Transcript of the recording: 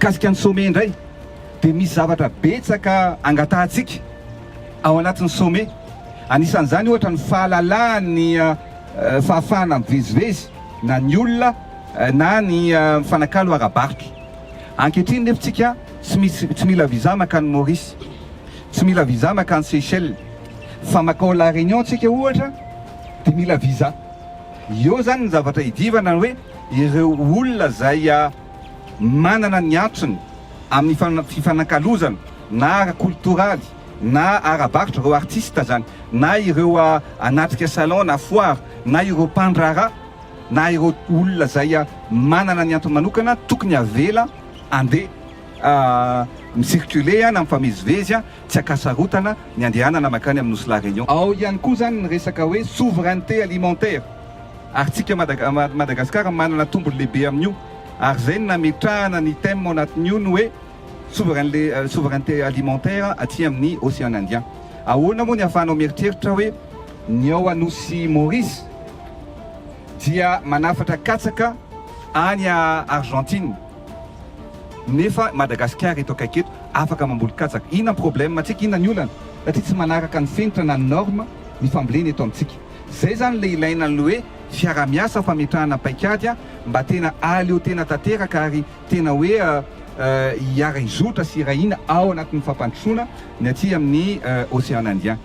Mikasika ny sommet indray dia misy zavatra betsaka angatahantsika ao anatin'ny sommet. Anisan'izany ohatra ny fahalalahan'ny fahafahana mivezivezy na ny olona na ny mifanakalo ara-barotra. Ankehitriny nefa tsika tsy misy tsy mila visa mankany Maurice, tsy mila visa mankany Seychelles fa makao La Réunion tsika ohatra dia mila visa. Eo zany ny zavatra idivana ny hoe ireo olona zay manana ny antony amin'ny fifanankalozana na ara-koltoraly na ara-barotra, ireo artista zany, na ireo anatrika salon na foire, na ireo mpandraharaha, na ireo olona zay manana ny antony manokana tokony avela andeha mi-circuler na mifamezivezy tsy ankasarotana ny andehanana mankany amin'ny Nosy La Réunion. Ao ihany koa zany ny resaka hoe souveraineté alimentaire ary tsika Madagascar manana tombony lehibe amin'io ary zay no nametrahana ny thème ao anatin'io ny hoe souveraineté alimentaire aty amin'ny Océan Indien. Ahoana moa ny ahafahanao mieritreritra hoe ny ao Anosy Maurice dia manafatra katsaka any Argentine nefa Madagasikara eto akaiky eto afaka mamboly katsaka. Inona ny problème tsika, inona ny olana? Satria tsy manaraka ny fenitra na ny norme ny fambolena eto amintsika. Zay zany le ilaina an'le hoe fiarahamiasa fametrahana paikady mba tena ahaleo tena tanteraka ary tena hoe hiara-hizotra sy hiray hina ao anatin'ny fampandrosoana ny aty amin'ny Océan Indien.